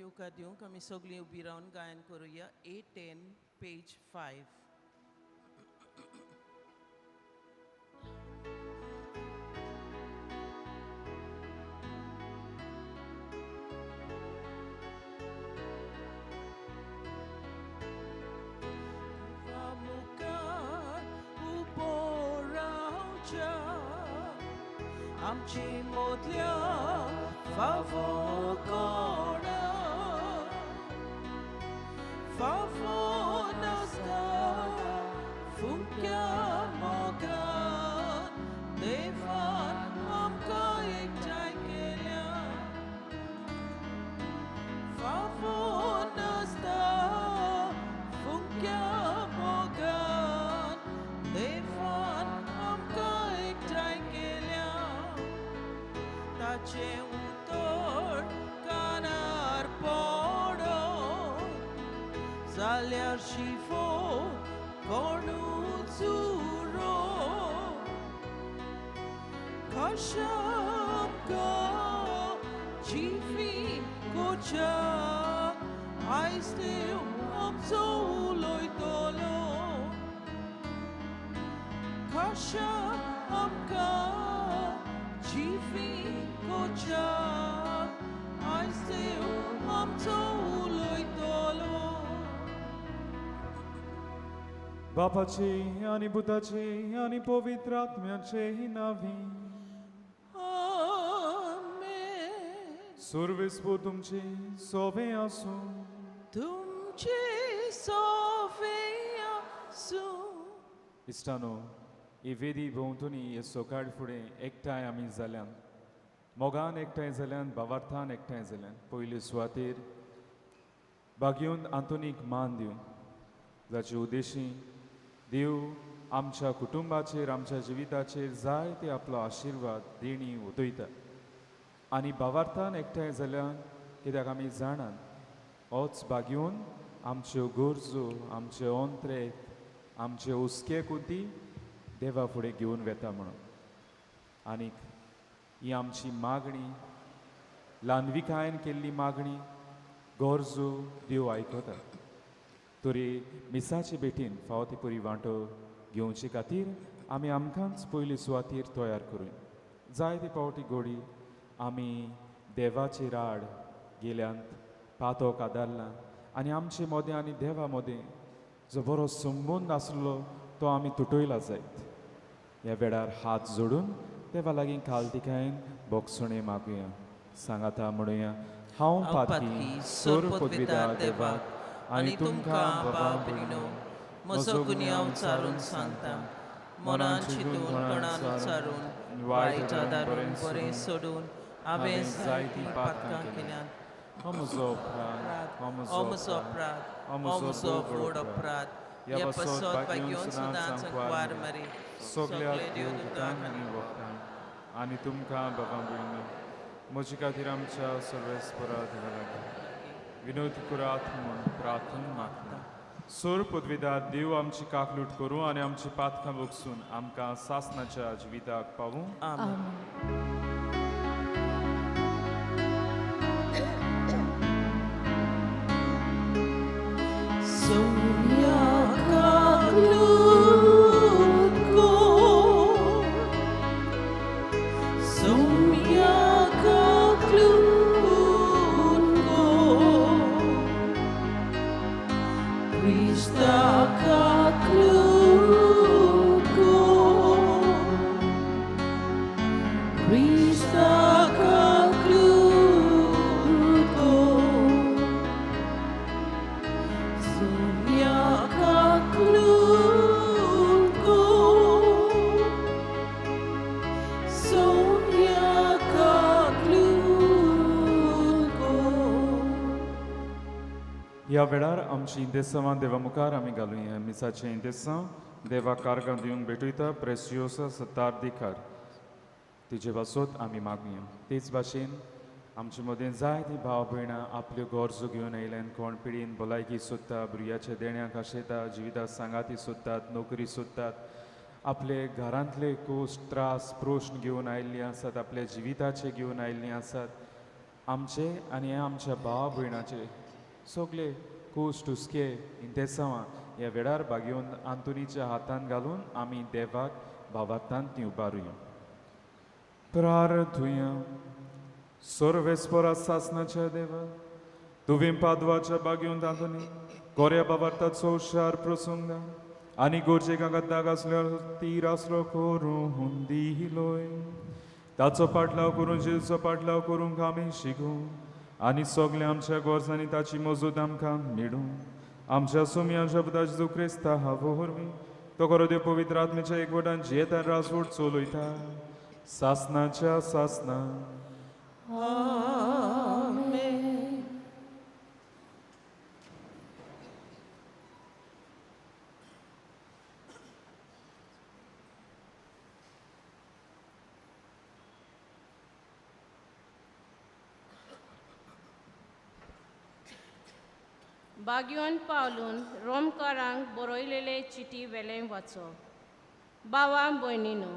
येवकार दिवंक आमी सगळीं उबी रावन गायन करुया. 810 पेज 5. मुखार उबो रावच्या आमची मोदल्या फावो कोणा, फावो नासता फुंक्या मोगान देवान आमकां एकठांय केल्या. फावो नासता फुंक्या मोगान देवान आमकां एकठांय केल्या. ताचें उतर कानार पडत जाल्यार शिफो कोणूच उरो. कशामकां जिवी कोचाक आयज देव आमचो उलयतलो. कशामकां जिवी कोचाक आयज देव आमचो उलयतलो. बापाचे आनी पुताचे आनी पवित्र आत्म्याचे नांवी. आमेन. सर्वेस्पोर तुमचे सोवे आसूं. तुमचे सोवे आसूं. इश्टानो, ही वेदी भोंवतणी हे सकाळ फुडें एकठांय आमी जाल्यान, मोगान एकठांय जाल्यान, भावार्थान एकठांय जाल्यान, पयले सुवातेर बागेवन आंतोनीक मान दिवन, जाचे उद्देशी देव आमच्या कुटुंबाचेर आमच्या जिविताचेर जायते आपलो आशिर्वाद देणी उदयता. आनी भावार्थान एकठांय जाल्यान कित्याक आमी जाणात होच बागेवन आमच्यो गरजो, आमचे ओंत्रेक, आमचे हुस्के कुंती देवा फुडें घेवन वेता म्हणून. आनीक ही आमची मागणी, ल्हानविकायेन केल्ली मागणी, गरजो देव आयकता. तरी मिसाचे भेटीन फावो ती पुरी वांटो घेवचे खातीर आमी आमकांच पयली सुवातेर तयार करूया. जायते फावटी गोडी आमी देवाचे राड गेल्यांत, पातोक आदारला आनी आमचे मोदें आनी देवा मोदें जो बरो संबंद आसलो तो आमी तुटयला जायत. ह्या वेळार हात जोडून देवा लागीं कालतिकायेन बोगसुणें मागुया. सांगाता म्हणुया, हांव पातकी सोर पदवीदार देवाक आनी तुमकां बाबा भयणीनो म्हजो गुन्यांव चारून सांगता. मनान चिंतून, तोंडान उच्चारून, वायट आदारून, बरें सोडून हांवें जायतीं पातकां केल्यांत. हो म्हजो अपराध, हो म्हजो अपराध, हो म्हजो व्हड अपराध. ह्या पासत भाग्योन सदांच सांकवार मारी, सगल्या देवदूतांक आनी भक्तांक आनी तुमकां बाबा भयणीनो म्हजे खातीर आमच्या सर्वेस्परा देवा लागीं विनोद कुरात म्हूण प्रार्थना मागता. सोर पदवीदार देव आमची काकलूट करूं आनी आमची पातकां बगसून आमकां सासनाच्या जिविताक पावूं. आमेन. सोम्या काकलूट कोर, सोम्या काकलूट कोर, क्रिस्ता काकलूट कोर, क्रिस्ता काकलूट कोर, सोम्या काकलूट कोर, सोम्या काकलूट कोर. ह्या वेळार आमची इंदेसांवां देवा मुखार आमी घालुया. मिसाचें इंदेसांव देवा कारगां दिवंक भेटयता प्रेसियोसा सत्तार दिकार तिजे पासत आमी मागुया. तेच भाशेन आमचे मदें जायतीं भाव भयणां आपल्यो गरजो घेवन आयल्यान. कोण पिडीन भलायकी सोदता, भुरग्याच्या देण्याक आशेता, जिविता सांगाती सोदतात, नोकरी सोदतात, आपले घरांतले कोश त्रास प्रश्न घेवन आयिल्लीं आसात, आपल्या जिविताचे घेवन आयिल्लीं आसात. आमचे आनी आमच्या भाव भयणाचे सगळे कोश्ट हुस्के इंतेसांवां ह्या वेळार बागेवन आंतोनीच्या हातान घालून आमी देवाक भावार्थान ती उबारुया. प्रार्थुया. सर्वेस्परा सासनाच्या देवा, तुवें पादवाच्या बागेवन आंतोनी गोऱ्या बाबार्थाचो हुशार प्रसंग आनी गोरजे कागद दाग आसल्यार तीर आसलो करून दिलोय. ताचो पाटलाव करून जेजूचो पाटलाव करूंक आमी शिकूं आनी सगळें आमच्या गरजांनी ताची मजूद आमकां मेळूं. आमच्या सुमया शब्दा जेजू क्रिस्ता वरवीं तो खरो देव पवित्र आत्म्याच्या एकवटान जियेता राजवट चलयता सासनाच्या सासना. आमेन. बाग्योन पावलून रोमकारांक बरयलेले चिटी वेलें वाचो. बावा भयणीनो,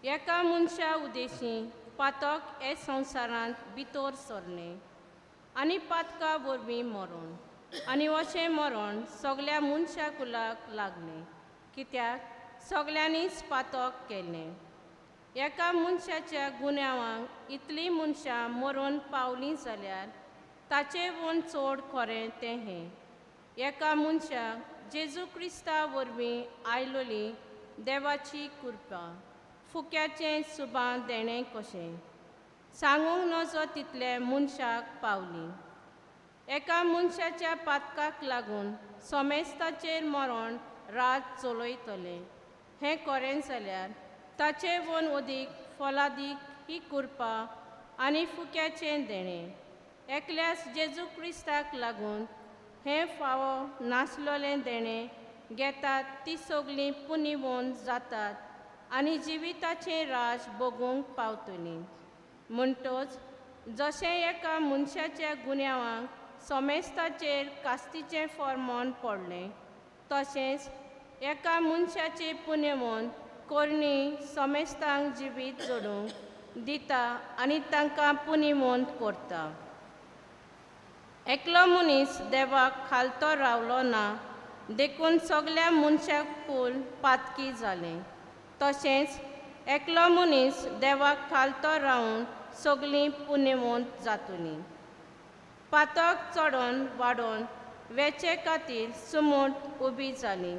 एका मनशा उदेशी पातक हे संवसारांत भितर सरलें आनी पातका वरवीं मरण आनी अशें मरण सगल्या मनशा कुलाक लागलें, कित्याक सगल्यांनीच पातक केलें. एका मनशाच्या गुन्यांवांक इतलीं मनशां मरून पावलीं जाल्यार ताचे वून चड खरें तें हें, एका मनशाक जेजू क्रिस्ता वरवीं आयलोली देवाची कृपा फुक्याचें सुबां देणें कशें सांगूंक नजो तितले मनशाक पावली. एका मनशाच्या पातकाक लागून समेस्ताचेर मरण राज चलयतलें हें खरें जाल्यार ताचे वून अदीक फलादीक ही कृपा आनी फुक्याचें देणें एकल्यास जेजू क्रिस्ताक लागून हें फावो नासलेलें देणें घेतात ती सगळीं पुनिवोन जातात आनी जिविताचें राज भोगूंक पावतलीं. म्हणटच जशें एका मनशाच्या गुन्यांवांक समेस्ताचेर कास्तीचें फॉर्मोन पडलें, तशेंच एका मनशाची पुनेवन करणी समेस्तांक जिवीत जोडूंक दिता आनी तांकां पुनिवंत करता. एकलो मनीस देवाक खालतो रावलो ना देखून सगल्या मनशाक कूल पातकी जालें, तशेंच एकलो मनीस देवाक खालतो रावून सगळीं पुनेवंत जातलीं. पातक चडोन वाडोन वेचे खातीर सुमूट उबी जाली,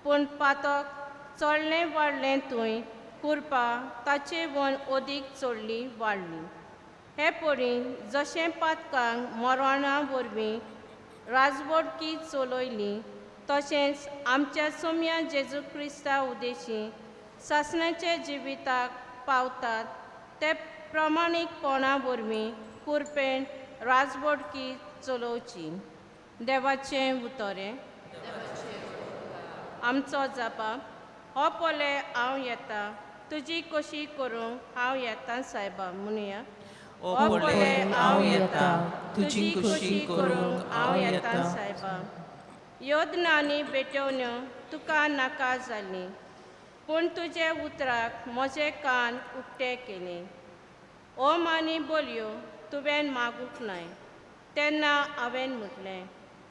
पूण पातक चडलें वाडलें थंय कृपा ताचे वन अदीक चडली वाडली. हे परी जशें पातकांक मरणा वरवीं राजवटकी चलयली, तशेंच आमच्या सोम्या जेजू क्रिस्ता उदेशी सासणाच्या जिविताक पावतात ते प्रमाणीकपणा वरवीं कृपेन राजवटकी चलोवची. देवाचें उतरें. आमचो जापा. हो पळय हांव येता, तुजी कशी करूंक हांव येता सायबा. म्हणुया. ओ पळय हांव येता, तुजी खुशी करूंक हांव येता सायबा. योजना आनी भेटवण्यो तुका नाका जाली, पूण तुजे उतराक म्हजे कान उक्ते केले. ओम आनी बोलयो तुवें मागूंक नाय, तेन्ना हांवें म्हटलें,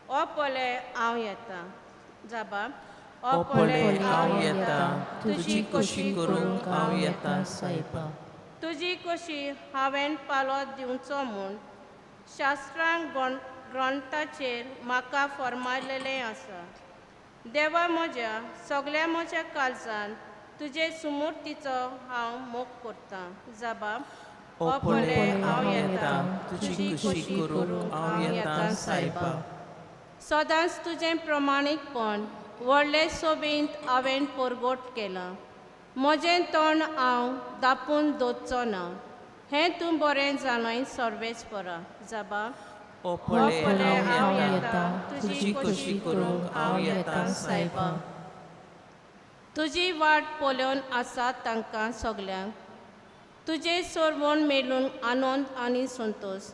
ओ पळय हांव येता. जाबा. ओ पळय हांव येता, तुजी खुशी करूंक हांव येता सायबा. तुजी कशी हांवें पालो दिवचो म्हूण शास्त्रांक ग्रंथाचेर म्हाका फर्मायलेलें आसा. देवा म्हज्या सगल्या म्हज्या काळजान तुजे सुमूर्तीचो हांव मोग करतां. जाबा. ओ पळय हांव येता, तुजी खुशी करूंक हांव येता सायबा. सदांच तुजें प्रमाणीकपण व्हडले सोबींत हांवें परगट केलां. म्हजें तोंड हांव दापून दवरचो ना, हें तूं बरें जाणय सर्वेस्परा. जाबा. ओ पळय हांव येता, तुजी खुशी करूंक हांव येता सायबा. तुजी वाट पळोवन आसा तांकां सगल्यांक, तुजें सरवण मेळून आनंद आनी संतोश.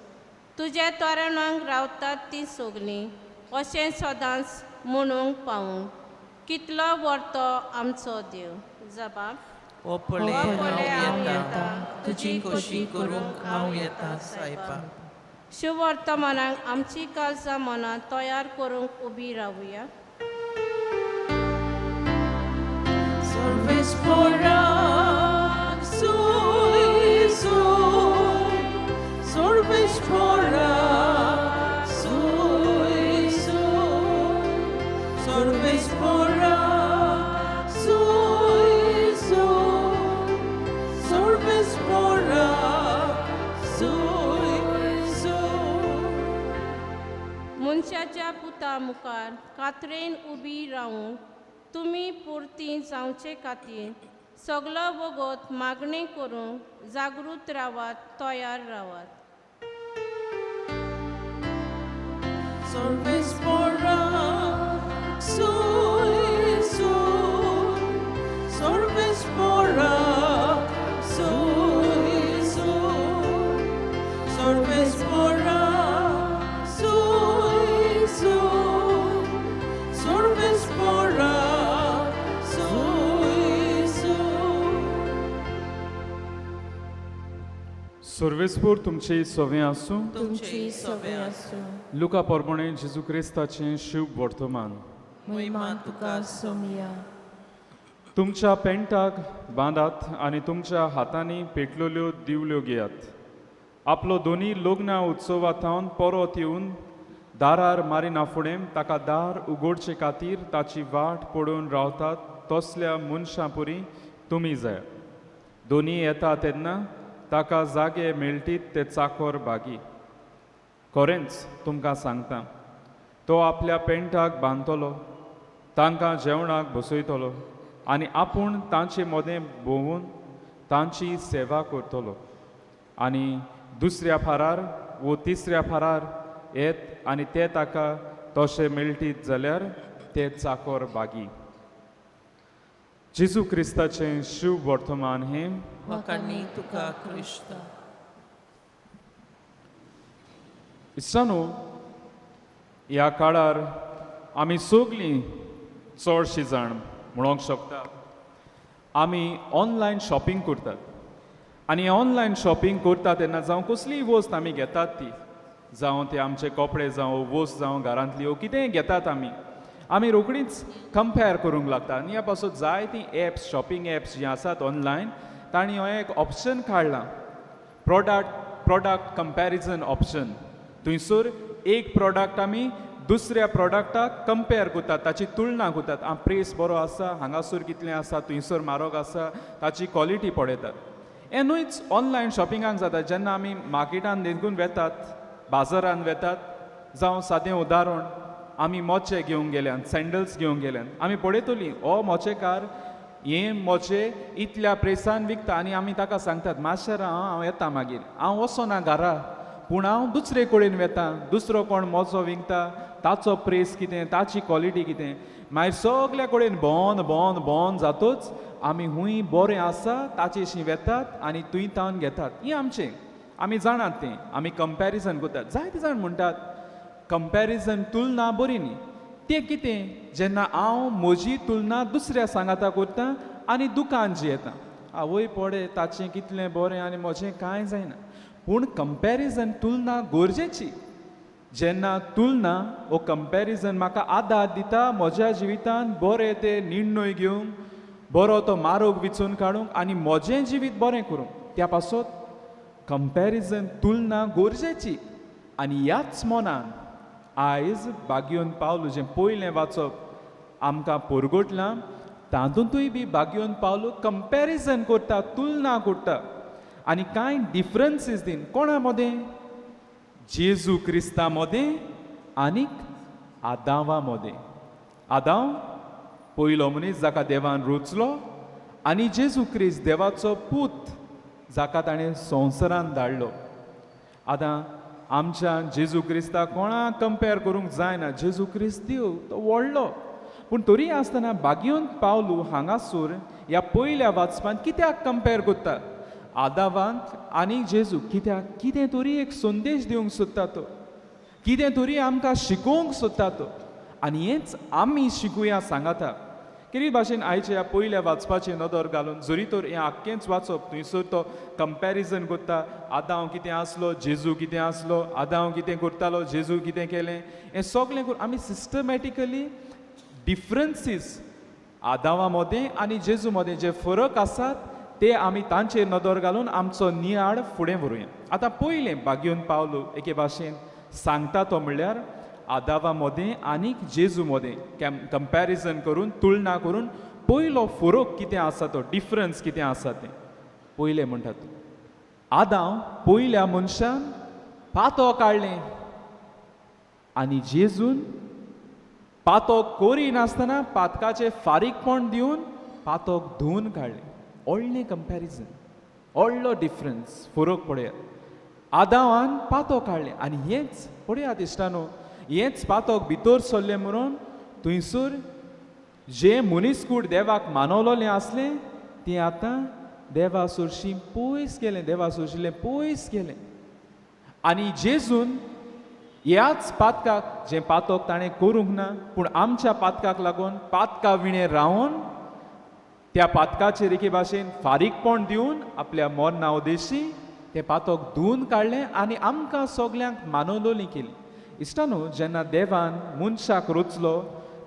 तुज्या तोरणांक रावतात तीं सगलीं अशें सदांच म्हणूंक पावूंक कितलो व्हरतो आमचो देव. जाबा. ओ पळय हांव येता, तुजी खुशी करूंक हांव येता सायबा. शुभवर्तमानाक आमची काळजां मनां तयार करूंक उबी रावया. सर्वेस्पोराक सुय सुय, सर्वेस्पोराक सुय सुय, सर्वेस्पोराक सुय सुय, सर्वेस्पोराक सुय सुय. मनशाच्या पुता मुखार कातरेन उबी रावूंक तुमी पुरती जावचे खातीर सगलो वगत मागणें करूंक जागृत रावात, तयार रावात. सर्वेस्पोराक सुय सुय, सर्वेस्पोराक सुय सुय, सर्वेस्पोराक सुय सुय, सर्वेस्पोराक सुय सुय. सर्वेस्पोर तुमचे सवें आसूं. तुमचे सवे आसूं. लुका पोरबणे जेजू क्रिस्ताचें शुभ वर्तमान. महिमा तुका सोमिया. तुमच्या पेंटाक बांदात आनी तुमच्या हातांनी पेटलेल्यो दिवल्यो घेयात. आपलो दोनी लग्ना उत्सवा थावन परत येवन दारार मारिना फुडें ताका दार उगडचे खातीर ताची वाट पळोवन रावतात तसल्या मनशां पुरी तुमी जाय. दोनी येता तेन्ना ताका जागे मेळटीत ते चाकोर बागी. खरेंच तुमकां सांगता, तो आपल्या पेंटाक बांदतलो, तांकां जेवणाक बसयतलो आनी आपूण तांचे मदें भोंवून तांची सेवा करतलो. आनी दुसऱ्या फारार वो तिसऱ्या फारार येत आनी ते ताका तशें मेळटीत जाल्यार ते चाकोर बागी. जेजू क्रिस्ताचें शुभ वर्तमान हें. वाखाणी तुका क्रिस्ता. इश्टानो, ह्या काळार आमी सगलीं चडशीं जाण म्हणोंक शकता आमी ऑनलायन शॉपिंग करतात. आनी ऑनलायन शॉपिंग करता तेन्ना जावं कसलीय वस्त आमी घेतात ती, जावं ते आमचे कपडे जावं, वस्त जावं घरांतली वो कितेंय घेतात आमी, आमी रोखडीच कंपेर करूंक लागता. आनी ह्या पासून जायतीं एप्स, शॉपिंग एप्स जीं आसात ऑनलायन, तांणी हो एक ऑप्शन काडलां, प्रॉडक्ट कंपॅरिजन ऑप्शन. थंयसर एक प्रॉडक्ट आमी दुसऱ्या प्रॉडक्टाक कंपेर करतात, ताची तुलना करतात. आं, प्रेस बरो आसा, हांगासर कितलें आसा, थंयसर म्हारग आसा, ताची क्वॉलिटी पळयतात. हें न्हूच ऑनलायन शॉपिंगाक जाता. जेन्ना आमी मार्केटान देखून वेतात, बाजारान वेतात, जावं सादें उदाहरण, आमी मोचे घेवंक गेल्यान, सँडल्स घेवंक गेल्यान, आमी पळयतलीं हो मोचेकार हे मोचे इतल्या प्रेसान विकता आनी आमी ताका सांगतात, मातशें राव, हांव येता मागीर, हांव वचना घरा, पूण हांव दुसरे कडेन वेता, दुसरो कोण मोचो विकता, ताचो प्रेस कितें, ताची क्वॉलिटी कितें. मागीर सगल्या कडेन भोंवन भोंवन भोंवन जातूच आमी हूंय बरें आसा ताचेशी वेतात आनी थंय तावन घेतात. हें आमचें, आमी जाणात तें, आमी कंपॅरिजन करतात. जायते जाण म्हणटात कंपॅरिजन तुलना बरी न्ही. तें कितें, जेन्ना हांव म्हजी तुलना दुसऱ्या सांगाता करता आनी दुकान जियेता, आवय पळय ताचें कितलें बरें आनी म्हजें कांय जायना. पूण कंपॅरिजन तुलना गरजेची. जेन्ना तुलना वो कंपॅरिजन म्हाका आदार दिता म्हज्या जिवितान बरे ते निर्णय घेवंक, बरो तो मार्ग विचून काडूंक आनी म्हजें जिवीत बरें करूंक, त्या पासत कंपॅरिजन तुलना गरजेची. आनी ह्याच मनान आयज बागयोन पावलो जें पयलें वाचप आमकां परगटलां, तातूंतूय बी बागयोन पावलो कंपॅरिजन करता, तुलना करता आनी कांय डिफरन्सीस दीन कोणा मदें, जेजू क्रिस्ता मदें आनीक आदावा मदें. आदांव पयलो मनीस जाका देवान रुचलो आनी जेजू क्रिस्त देवाचो पूत जाका ताणें संवसारान धाडलो. आतां आमच्या जेजू क्रिस्ताक कोणाक कंपेर करूंक जायना. जेजू क्रिस्त देव, तो व्हडलो. पूण तरी आसतना बागयोन पावलू हांगासर ह्या पयल्या वाचपांत कित्याक कंपेर करता आदावांक आनी जेजू? कित्याक कितें तरी एक संदेश दिवंक सोदता तो, कितें तरी आमकां शिकोवंक सोदता तो. आनी हेंच आमी शिकुया सांगाता. किरी भाशेन आयचे ह्या पयल्या वाचपाचे नदर घालून जरी तर हें आख्खेंच वाचप थंयसर तो कंपॅरिजन करता, आदांव कितें आसलो, जेजू कितें आसलो, आदांव कितें करतालो, जेजू कितें केलें, हें सगळें करून आमी सिस्टमॅटिकली डिफरन्सीस आदावा मदें आनी जेजू मदें जे फरक आसात ते आमी तांचेर नदर घालून आमचो नियाळ फुडें व्हरूया. आतां पयलें बागयोन पावलो एके भाशेन सांगता तो म्हणल्यार आदावा मदें आनीक जेजू मदें कंपॅरिजन करून तुलना करून पयलो फरक कितें आसा तो डिफरन्स कितें आसा तें पयलें म्हणटा तूं. आदांव पयल्या मनशान पातो काडलें आनी जेजून पातो करिनासतना पातकाचें फारीकपण दिवन पातोक धुवन काडलें. व्हडलें कंपॅरिजन, व्हडलो डिफरन्स फरक पळयात. आदावान पातो काडलें आनी हेंच पळयात इश्टानो, हेंच पातोक भितर सरलें म्हणून थंयसर जें मनीसकूड देवाक मानवलोलें आसलें तें आतां देवा सरशीं पयस गेलें, देवा सरशिल्लें पयस गेलें. आनी जेजून ह्याच पातकाक जें पातक ताणें करूंक ना पूण आमच्या पातकाक लागून पातका विणें रावन त्या पातकाचेर एके भाशेन फारीकपण दिवन आपल्या मरणा उदेशी तें पातक धुवन काडलें आनी आमकां सगल्यांक मानवलोली केली. इश्टानो, जेन्ना देवान मनशाक रचलो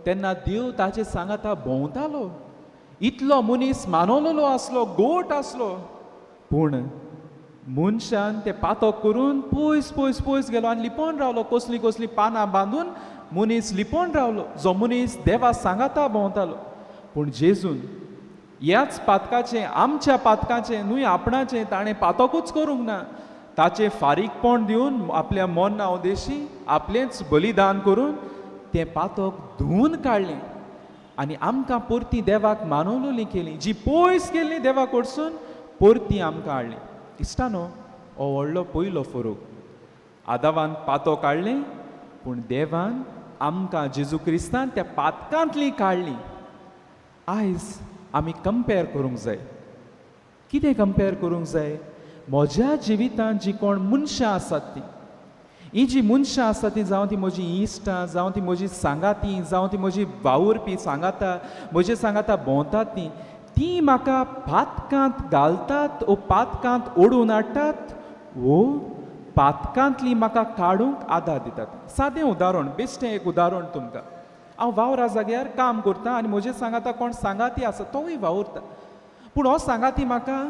तेन्ना देव ताचे सांगाता भोंवतालो, इतलो मनीस मानवलोलो आसलो, गोट आसलो, पूण मनशान तें पातक करून पयस पयस पयस गेलो आनी लिपोन रावलो. कसलीं कसलीं पानां बांदून मनीस लिपोन रावलो, जो मनीस देवा सांगाता भोंवतालो. पूण जेजून ह्याच पातकाचें, आमच्या पातकाचें न्हय आपणाचें, ताणें पातकूच करूंक ना, ताचें फारीकपण दिवन आपल्या मरणा उदेशी आपलेंच बलिदान करून तें पातक धुवन काडलें आनी आमकां परती देवाक मानवलोली केली. जी पयस गेल्ली देवा कडसून परती आमकां हाडली. इश्टानो, हो व्हडलो पयलो फरक. आदावान पातो काडलें पूण देवान आमकां जेजू क्रिस्तान त्या पातकांतली काडली. आयज आमी कंपेर करूंक जाय. कितें कंपेर करूंक जाय? म्हज्या जिवितांत जी कोण मनशां आसात ती, ही जी मनशां आसा ती, जावं ती म्हजी इश्टां, जावं ती म्हजी सांगाती, जावं ती म्हजी वावुरपी सांगाता, म्हजे सांगाता भोंवतात ती, ती म्हाका पातकांत घालतात ओ पातकांत ओडून हाडटात वो पातकांतली म्हाका काडूंक आदार दितात. सादें उदाहरण, बेश्टें एक उदाहरण तुमकां. हांव वावरा जाग्यार काम करता आनी म्हजे सांगाता कोण सांगाती आसा तोवूय वावुरता, पूण हो सांगाती म्हाका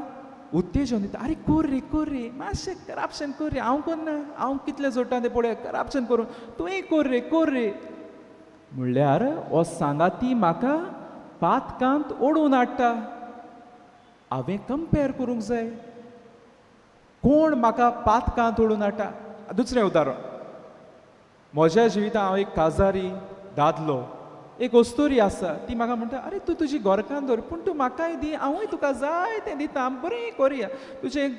उत्तेजन दिता, आरे कर रे, कर रे, मातशें करप्शन कर रे, हांव करना, हांव कितलें जोडटा तें पळय, करप्शन करून तुवें कर रे, कर रे. म्हणल्यार हो सांगाती म्हाका पातकांत ओडून हाडटा. हांवें कंपेर करूंक जाय कोण म्हाका पातकांत ओडून हाडटा. दुसरें उदाहरण, म्हज्या जिवितांत हांव एक काजारी दादलो, एक अस्तोरी आसा, ती म्हाका म्हणटा, आरे तूं तुजी घरकान्न दवर, पूण तूं म्हाकाय दी, हांवूय तुका जाय तें दिता, आमी बरें करुया, तुजें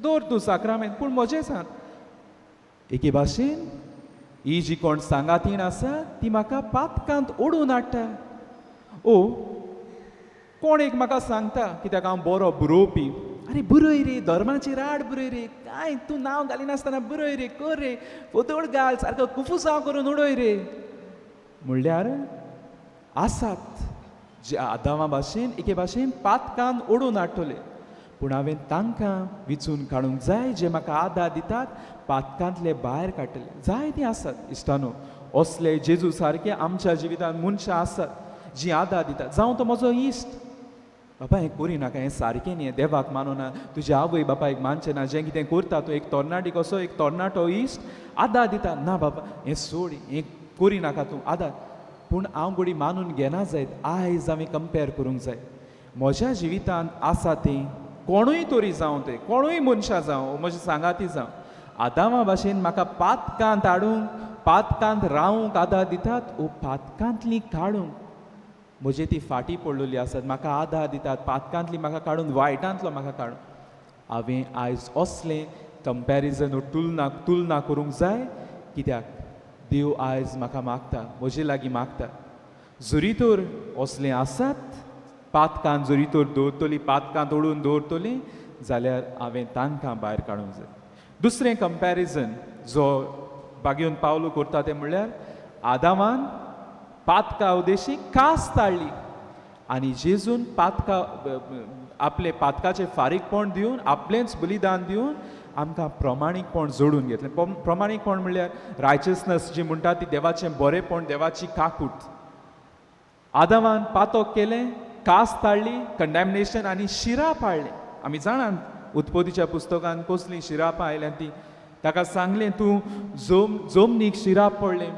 दवर तूं साक्रामेंत, पूण म्हजें सांग. एके भाशेन ही जी कोण सांगातीण आसा ती म्हाका पातकांत ओडून हाडटा. ओ कोण एक म्हाका सांगता, कित्याक हांव बरो बरोवपी, आरे बरय रे, धर्माची राड बरय रे, कांय तूं नांव घालिनासतना बरय रे, कर रे, फोतोड घाल, सारको कुफुसांव करून उडय रे. म्हणल्यार आसात जे आदावा भाशेन एके भाशेन पातकान ओडून हाडटले, पूण हांवें तांकां विचून काडूंक जाय जे म्हाका आदार दितात, पातकांतले भायर काडटले. जाय तीं आसात इश्टानो, असले जेजू सारके आमच्या जिवितांत मनशां आसात जीं आदार दितात. जावं तो म्हजो इश्ट, बाबा हें करिनाका, हें सारकें न्ही, हें देवाक मानूना, तुज्या आवय बापायक मानचें ना, जें कितें करता तूं, एक तरणाटी कसो एक तरणाटो इश्ट आदार दिता, ना बाबा हें सोड, हें करिनाका तूं, आदार. पूण हांव घोडी मानून घेना जायत. आयज हांवें कंपेर करूंक जाय म्हज्या जिवितांत आसा तें कोणूय तरी जावं, तें कोणूय मनशां जावं, म्हजे सांगाती जावं, आदामा भाशेन म्हाका पातकांत हाडूंक, पातकांत रावूंक आदार दितात ओ पातकांतली काडूंक म्हजे ती फाटी पडलेली आसात, म्हाका आदार दितात, पातकांतली म्हाका काडून, वायटांतलो म्हाका काडून. हांवें आयज असलें कंपॅरिजन तुलना तुलना करूंक जाय, कित्याक देव आयज म्हाका मागता, म्हजे लागीं मागता, जरी तर असलें आसात पातकान जरी तर दवरतली, पातकांत ओडून दवरतली जाल्यार हांवें तांकां भायर काडूंक जाय. दुसरें कंपॅरिजन जो बागेवन पावलो करता तें म्हणल्यार आदामान पातका उदेशी कास ताळ्ळी. आनी जेजून पातका आपले पातकाचें फारीकपण दिवन, आपलेंच बलिदान दिवन आमकां प्रमाणीकपण जोडून घेतलें. प्रमाणीकपण म्हणल्यार रायचसनस जी म्हणटा ती देवाचें बरेंपण, देवाची काकूट. आदावान पातक केलें, कास ताळ्ळी, कंडेमनेशन आनी शिराप हाडलें. आमी जाणात उत्पत्तीच्या पुस्तकान कसलीं शिरापां आयल्यां ती. ताका सांगलें तूं जमनीक शिराप पडलें,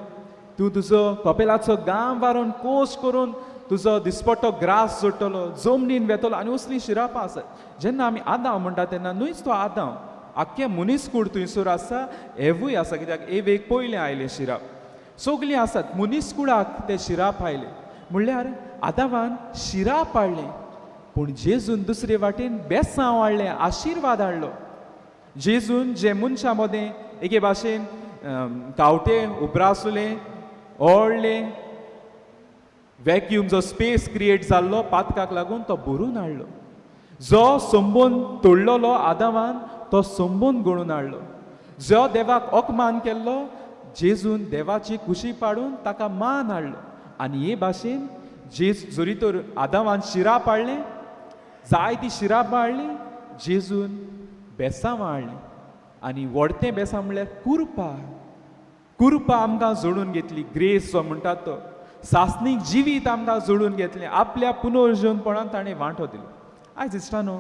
तूं तुजो कपेलाचो गाम वारोवन कोश करून तुजो दिसपट्टो ग्रास जोडटलो, जमनीन वेतलो आनी असलीं शिरापां आसात. जेन्ना आमी आदांव म्हणटा तेन्ना न्हूच तो आदांव, आख्खें मनीसकूड थंयसर आसा, हेवूय आसा, कित्याक एवेक पयलें आयलें शिराप. सगलीं आसात मनीसकुळाक ते शिराप आयले. म्हणल्यार आदावान शिराप हाडलें, पूण जेजून दुसरे वाटेन बेसांव हाडलें, आशिर्वाद हाडलो. जेजून जे मनशां मदें एके भाशेन कावटे उप्रासले, ओडले, वॅक्यूम जो स्पेस क्रिएट जाल्लो पातकाक लागून तो भरून हाडलो. जो संबंद तोडलेलो आदावान तो संबंद गणून हाडलो. जो देवाक अपमान केल्लो जेजून देवाची कुशी पाडून ताका मान हाडलो. आनी हे भाशेन जेज जरी तर आदावान शिराप हाडलें, जायती शिराप हाडली, जेजून बेसांवां हाडलीं. आनी व्हडतें बेसांव म्हणल्यार कुरपा, कुरपा आमकां जोडून घेतली, ग्रेस जो म्हणटात तो सासणीक जिवीत आमकां जोडून घेतलें. आपल्या पुनर्जीवनपणान ताणें वांटो दिलो. आयज इश्टानो,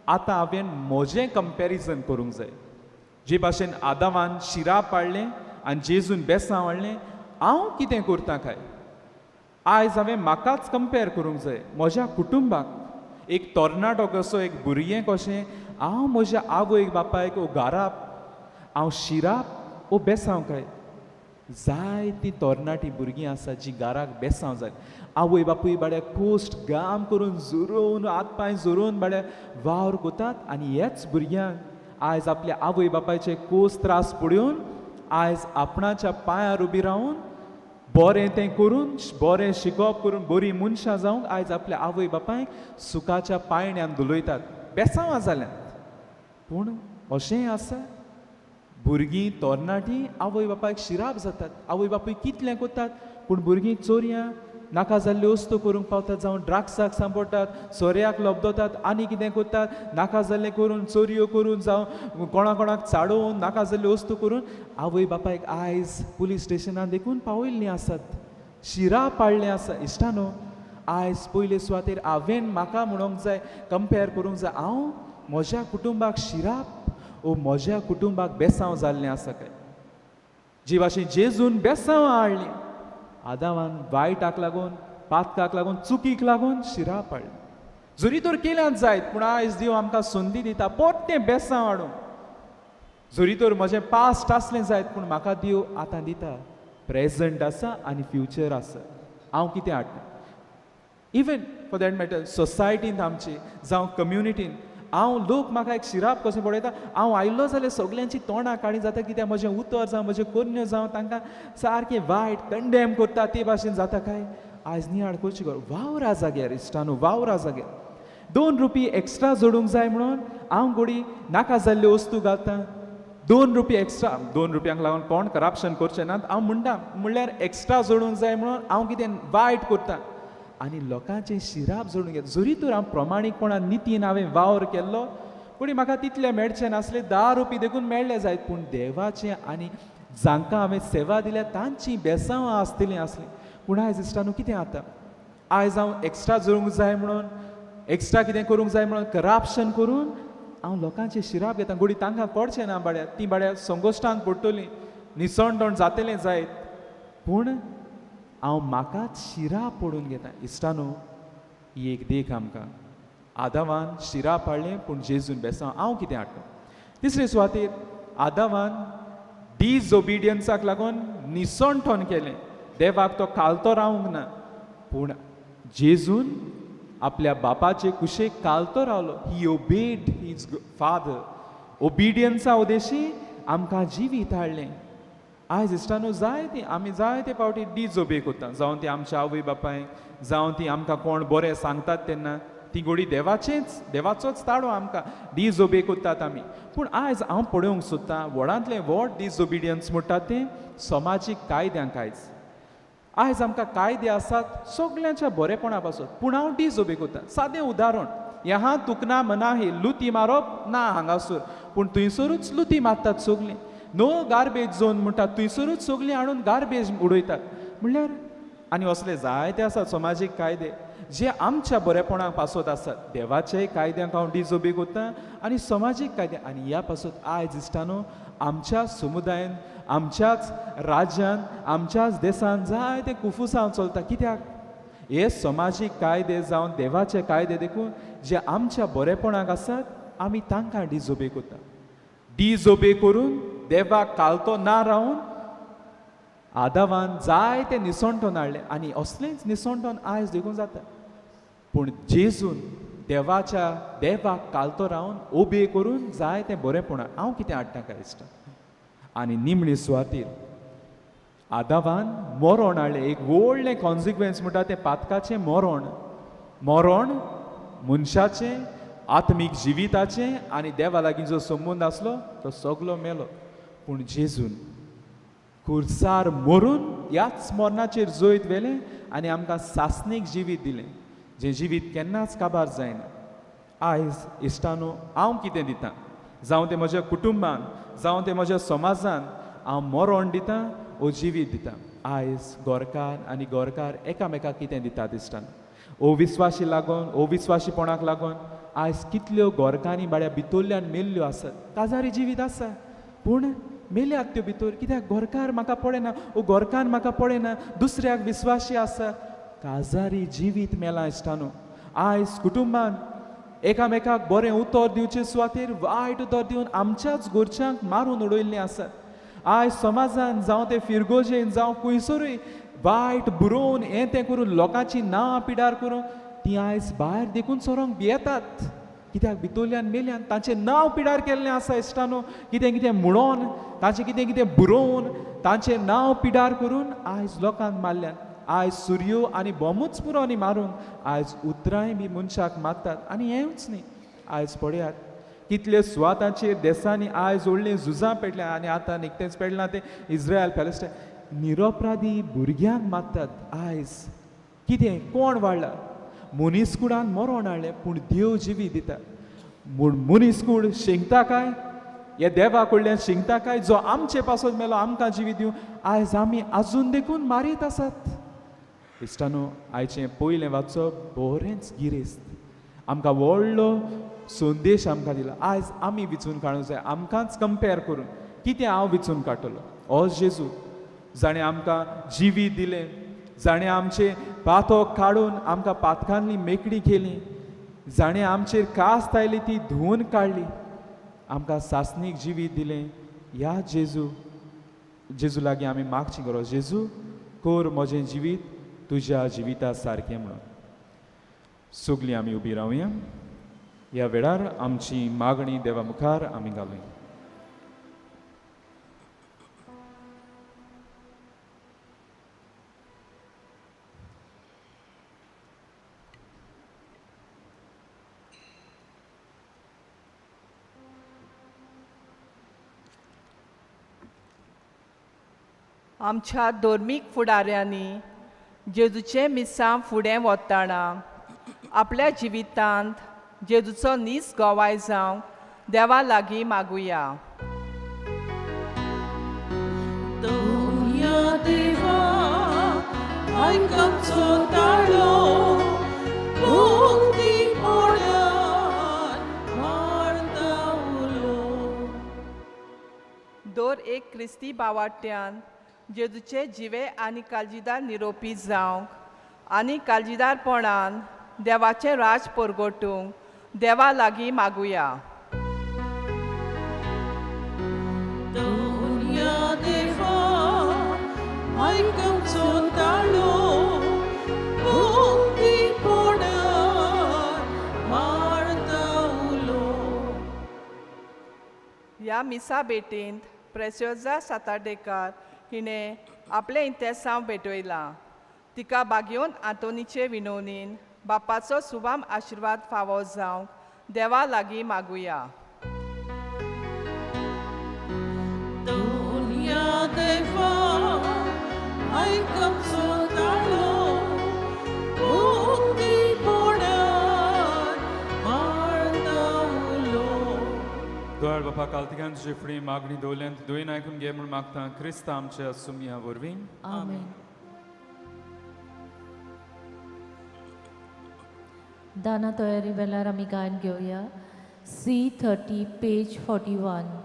आतां हांवें म्हजें कंपॅरिजन करूंक जाय. जे भाशेन आदावान शिराप हाडलें आनी जेजून बेसांव हाडलें, हांव कितें करता काय? आयज हांवें म्हाकाच कंपेर करूंक जाय, म्हज्या कुटुंबाक. एक तरणाटो कसो, एक भुरगें कशें हांव म्हज्या आवयक बापायक ओ घराप हांव शिराप ओ बेसांव काय? जायतीं तरणाटीं भुरगीं आसा जीं घराक बेसांव जाय. आवय बापूय बाड्या कोश्ट घाम करून झरोवन हात पांय झरोवन बाड्या वावर कोतात आनी हेच भुरग्यांक आयज आपल्या आवय बापायचे कोस त्रास पळोवन आयज आपणाच्या पांयार उबी रावन बरें तें करून, बरें शिकप करून बरीं मनशां जावंक आयज आपल्या आवय बापायक सुखाच्या पायण्यान धुलयतात, बेसांवां जाल्यांत. पूण अशेंय आसा, भुरगीं तरणाटीं आवय बापायक शिराप जातात. आवय बापूय कितलें करतात पूण भुरगीं चोरयां नाका जाल्ल्यो वस्तू करूंक पावतात, जावं ड्रग्साक सांपडटात, सोऱ्याक लबदतात आनी कितें करतात, नाका जाल्लें करून, चोरयो करून, जावं कोणा कोणाक चाडोवन नाका जाल्ल्यो वस्तू करून आवय बापायक आयज पुलीस स्टेशनान देखून पावयल्लीं आसात, शिराप पाडलें आसा. इश्टानो, आयज पयले सुवातेर हांवें म्हाका म्हणूंक जाय, कंपेर करूंक जाय, हांव म्हज्या कुटुंबाक शिराप ओ म्हज्या कुटुंबाक बेसांव जाल्लें आसा काय? जी भाशेन जेजून बेसांव हाडलीं, आदावान वायटाक लागून, पातकाक लागून, चुकीक लागून शिराप हाडली. जरी तर केल्यात जायत, पूण आयज देव आमकां संदी दिता परतें बेसांव हाडूंक. जरी तर म्हजें पास्ट आसलें जायत, पूण म्हाका देव आतां दिता, प्रेजंट आसा आनी फ्युचर आसा. हांव कितें हाडटा? इवन फॉर that matter सोसायटींत आमची जावं कम्युनिटीन हांव लोक म्हाका एक शिराप कसो पळयता. हांव आयलो जाल्यार सगल्यांची तोंडां काणी जाता, कित्याक म्हजें उतर जावं म्हजें करण्यो जावं तांकां सारकें वायट कंडेम करता, ते भाशेन जाता काय? आयज नियाळ करची कर, वावरा जाग्यार इश्टानू, वावरा जाग्यार 2 रुपये एक्स्ट्रा जोडूंक जाय म्हणून हांव गोडी नाका जाल्ल्यो वस्तू घालता. 2 रुपये एक्स्ट्रा, 2 रुपयांक लागून कोण करप्शन करचें नात हांव म्हणटा, म्हणल्यार एक्स्ट्रा जोडूंक जाय म्हणून हांव कितें वायट करता आनी लोकांचें शिराप जोडून घेता. जरी तर हांव प्रमाणीकपणान नितीन हांवें वावर केल्लो, पूण म्हाका तितलें मेळचें नासलें, 10 रुपये देखून मेळ्ळें जायत, पूण देवाचें आनी जांकां हांवें सेवा दिल्या तांची बेसांवां आसतलीं आसलीं. पूण आयज इश्टानू कितें जाता, आयज हांव एक्स्ट्रा जोडूंक जाय म्हणून, एक्स्ट्रा कितें करूंक जाय म्हणून करप्शन करून हांव लोकांचें शिराप घेता. गोडी तांकां कळचें ना बाड्या, तीं बाड्या संकोश्टान पडटलीं, निसणटण जातलें जायत, पूण हांव म्हाकाच शिराप पडून घेता. इश्टानू, ही एक देख आमकां. आदावान शिराप हाडलें, पूण जेजून बेसांव. हांव कितें हाडटा? तिसरे सुवातेर आदावान डिसओबिडियन्साक लागून निसणटण केलें, देवाक तो कालतो रावंक ना, पूण जेजून आपल्या बापाचे कुशेक कालतो रावलो. He obeyed his father. ओबिडियन्सा Udeshi आमकां जिवीत हाडलें. आयज इश्टानू जायती आमी जायते फावटी डिजोबे करता, जावं ती आमच्या आवय बापायक, जावं ती आमकां कोण बरें सांगतात तेन्ना ती गोडी देवाचेंच, देवाचोच ताळो आमकां डिजोबे करतात आमी. पूण आयज हांव पळोवंक सोदतां व्हडांतलें व्हड डिसओबिडियन्स म्हणटात तें समाजीक कायद्यांक. आयज आयज आमकां कायदे आसात सगल्यांच्या बरेपणा पासत, पूण हांव डिजोबे करता. सादें उदाहरण, ह्या तुकना मना ही लुती मारप ना हांगासर, पूण थंयसरूच लुती मारतात सगलीं. नो गार्बेज झोन म्हणटात, थंयसरूच सगलीं हाडून गार्बेज उडयतात. म्हणल्यार आनी असले जायते आसात समाजीक कायदे जे आमच्या बरेपणाक पासत आसात. देवाचे कायद्यांक हांव डिजोबे करता आनी समाजीक कायदे. आनी ह्या पासत आयज इश्टानो आमच्या समुदायान, आमच्याच राज्यान, आमच्याच देशान जायते कुफुसांव चलता. कित्याक हे समाजीक कायदे जावन देवाचे कायदे देखून जे आमच्या बरेपणाक आसात आमी तांकां डिजोबे करता. डिजोबे करून देवाक कालतो ना रावन आदावान जायते निसणटोन हाडलें आनी असलेंच निसणटोन आयज देखून जाता. पूण जेजून देवाच्या देवाक कालतो रावन ओबे करून जायते बरेपणां हांव कितें हाडटा काय इश्टा. आनी निमणी सुवातीर आदावान मरण हाडलें. एक व्हडलें कॉन्सिक्वन्स म्हणटा तें पातकाचें मरण. मरण मनशाचें आत्मीक जिविताचें आनी देवा लागीं जो संबंद आसलो तो सगलो मेलो. पूण जेजून खुर्सार मरून ह्याच मरणाचेर जैत व्हेलें आनी आमकां सासणीक जिवीत दिलें, जें जिवीत केन्नाच काबार जायना. आयज इश्टानो हांव कितें दितां, जावं तें म्हज्या कुटुंबान, जावं तें म्हज्या समाजान, हांव मरण दितां ओ जिवीत दितां. आयज गोरकार आनी गोरकार एकामेकाक कितें दितात इश्टान? ओ विस्वाशी लागून, ओ विस्वाशीपणाक लागून आयज कितल्यो गोरकांनी बाड्या भितरल्यान मेल्ल्यो आसात. काजारी जिवीत आसा पूण मेल्यात त्यो भितर. कित्याक गोरकार म्हाका पळयना, ओ गोरकार म्हाका पळयना, दुसऱ्याक विस्वाशी आसा. काजारी जिवीत मेलां इश्टानो. आयज कुटुंबान एकामेकाक बरें उतर दिवचे सुवातेर वायट उतर दिवन आमच्याच घरच्यांक मारून उडयल्लीं आसात. आयज समाजान जावं ते फिरगोजेन जावं खंयसरूय वायट बरोवन हें तें करून लोकांची नांवां पिडार करून तीं आयज भायर देखून सोरोंक भियेतात. कित्याक भितरल्यान मेल्यान तांचें नांव पिडार केल्लें आसा इश्टानो. कितें कितें म्हणोन तांचें कितें कितें बरोवन तांचें नांव पिडार करून आयज लोकांक मारल्यान. आयज सुरयो आनी बॉमूच पुरो न्ही मारूंक, आयज उतरांय बी मनशाक मारतात. आनी हेंच न्ही, आयज पळयात कितले सुवातांचेर देसांनी आयज व्हडलीं झुजां पेटल्या आनी आतां निकतेंच पेडलां तें इस्रायल पॅलेस्टायन. निरपराधी भुरग्यांक मारतात. आयज कितें कोण वाडला? मनीसकुडान मरण हाडलें पूण देव जिवी दिता. म्हूण मनीसकूड शिंकता काय ह्या देवा कडल्यान शिंकता काय जो आमचे पासत मेलो आमकां जिवी दिवं? आयज आमी आजून देखून मारीत आसात. इश्टानो आयचें पयलें वाचप बरेंच गिरेस्त, आमकां व्हडलो संदेश आमकां दिला. आयज आमी विचून काडूंक जाय, आमकांच कंपेर करून कितें हांव विचून काडटलो. हो जेजू जाणें आमकां जिवीत दिलें, जाणें आमचें पातक काडून आमकां पातकांनी मेकळी केली, जाणें आमचेर कास्त आयली ती धुवन काडली, आमकां सासणीक जिवीत दिलें. ह्या जेजू जेजू लागीं आमी मागची गरज, जेजू कर म्हजें जिवीत तुज्या जिविता सारकें म्हणून. सगलीं आमी उबी रावया. ह्या वेळार आमची मागणी देवा मुखार आमी घालुया. आमच्या धर्मीक फुडाऱ्यांनी जेजूचें मिसांव फुडें वतना आपल्या जिवितांत जेजूचो नीस गवाय जावंक देवा लागीं मागुया. देवा आयक आमचो ताळो, मुक्ती पडत मारता उलो. दर एक क्रिस्ती बावाट्यान जेजूचे जिवे आनी काळजीदार निरोपी जावंक आनी काळजीदारपणान देवाचें राज परगटूंक देवा लागीं मागुया. दवरया देवा आयक आमचो ताळो, मुक्ती पडत मारता उलो. ह्या मिसा भेटींत प्रेस्योजा सातार्डेकार हिणें आपलें इंतेसांव भेटयलां. तिका बागयोन आंतोनीचे विनवणीन बापाचो सुभाम आशिर्वाद फावो जावंक देवा लागीं मागुया. दवरया देवा आयक आमचो बापा कालतिकान तुजे फुडें मागणी दवरल्यान दोन आयकून घे म्हूण मागता क्रिस्ता आमच्या सुमया वरवीं. आमेन. दाना तयारी वेळार आमी गायन घेवया C30 page 41.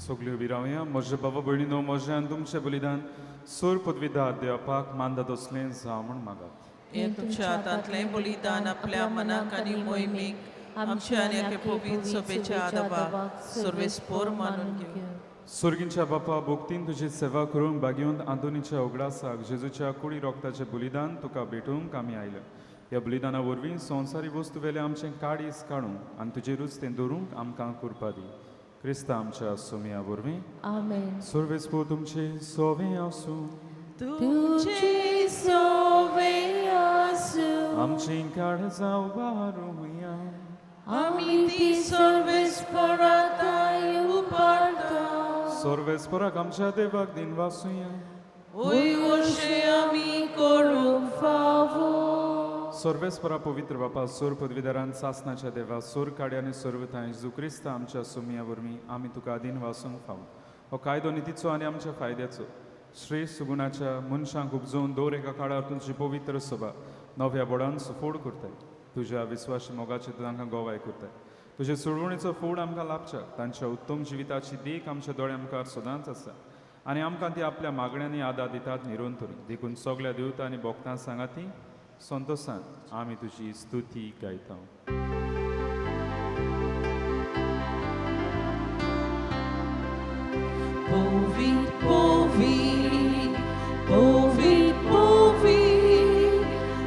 सगल्यो उबी रावया. म्हज्या बाबा भयणीनो, म्हजें आनी तुमचें बलिदान सोर पदवीदार देवपाक मानता तसलें जावं म्हूण मागात. हें तुमच्या हातांतलें बलिदान आपल्या मनाक आनी मोहिमेक आमच्या आनी एके पवित्र सभेच्या आदाबाक सर्वेस्पोर मानून घेवं. सोर्गींच्या बापा, भोक्तीन तुजी सेवा करूंक बागेवन आंतोनीच्या उगडासाक जेजूच्या कुडी रोगताचें बलिदान तुका भेटोवंक आमी आयले. ह्या बलिदाना वरवीं संवसारी वस्तू वेले आमचें काळीज काडूंक आनी तुजेरूच तें दवरूंक आमकां कुरपा दी. क्रिस्ता आमच्या सोमया वरवीं. आमेन. सर्वेस्पोर तुमचे सोवे आसूं. तुमचे सोवे आसूं. आमची काळजां उबारुया. आमी ती सर्वेस्पोराताय उबारता. सर्वेस्पोराक आमच्या देवाक दिन वासुया. वय अशें आमी करूंक फावो. सर्वेस्परा पवित्र बापा, सोर पदवीधरान सासनाच्या देवा, सोर काड्या आनी सर्वताय जेजू क्रिस्ता आमच्या सोमया वरवीं आमी तुका आदीन वासूंक फावो. हो कायदो नितीचो आनी आमच्या फायद्याचो श्रेश्ठ सुगुणाच्या मनशांक उपजोवन दवर एका काळार तुजी पवित्र सभा नव्या बोडान सुफोड करताय. तुज्या विस्वाशी मोगाचे तांकां गोवाय करताय. तुजे सोडवणीचो फोड आमकां लाभच्याक तांच्या उत्तम जिविताची देख आमच्या दोळ्या मुखार सदांच आसा आनी आमकां ती आपल्या मागण्यांनी आदार दितात निरंतर. देखून सगल्या देवता आनी भोक्तां सांगाती संतोषान आमी तुजी स्तुती गायता. Povi, povi, povi, povi,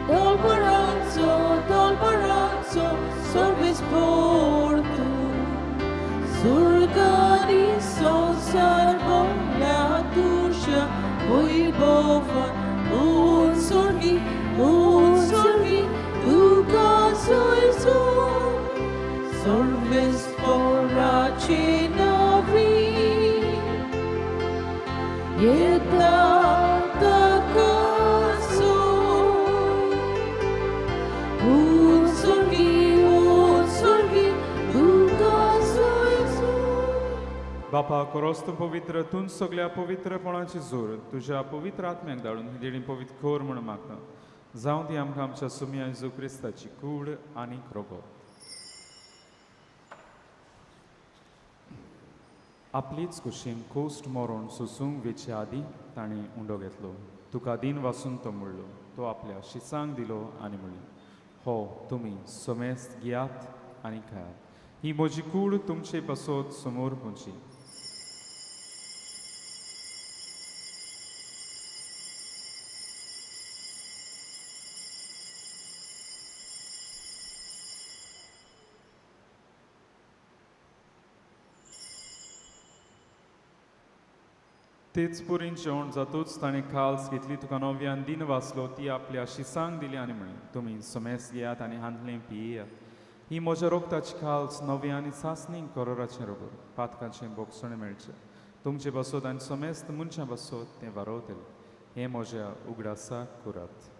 dolboranzo, dolboranzo, sorvesportu, surgani sonsar la tusha, voi bova, un sorgi, tu soisu, sorvesporace navi. बापा कोरोस तूं पवित्र, तूं सगल्या पवित्रपणाची जोर तुज्या पवित्र आत्म्याक धाडून ही देणी पवित्र कर म्हूण मागता. जावं ती आमकां आमच्या सुमया जेजू क्रिस्ताची कूड आनी रोगो. आपलीच कुशीन कोस्ट मरोण सोसूंक वेचे आदीं ताणें उंडो घेतलो. तुका दीन वासून तो म्हणलो. तो आपल्या शिसांक दिलो आनी म्हणलें, हो तुमी समेस्त घेयात आनी खायात, ही म्हजी कूड तुमचे पासत समोर पुंची. तेच पुरीन जेवण जातूच ताणें खाल्स घेतली, तुका नव्यान दीन वाचलो, ती आपल्या शिसांक दिली आनी म्हणलें, तुमी समेस घेयात आनी हांतलें पियेयात, ही म्हज्या रोगताची खाल्स नव्या आनी सासणी करोराचें रोगर, पातकाचें बोगसणें मेळचें तुमचे बसत आनी समेस्त मनशां बसत तें वारवतलें. हें म्हज्या उगडासाक करात.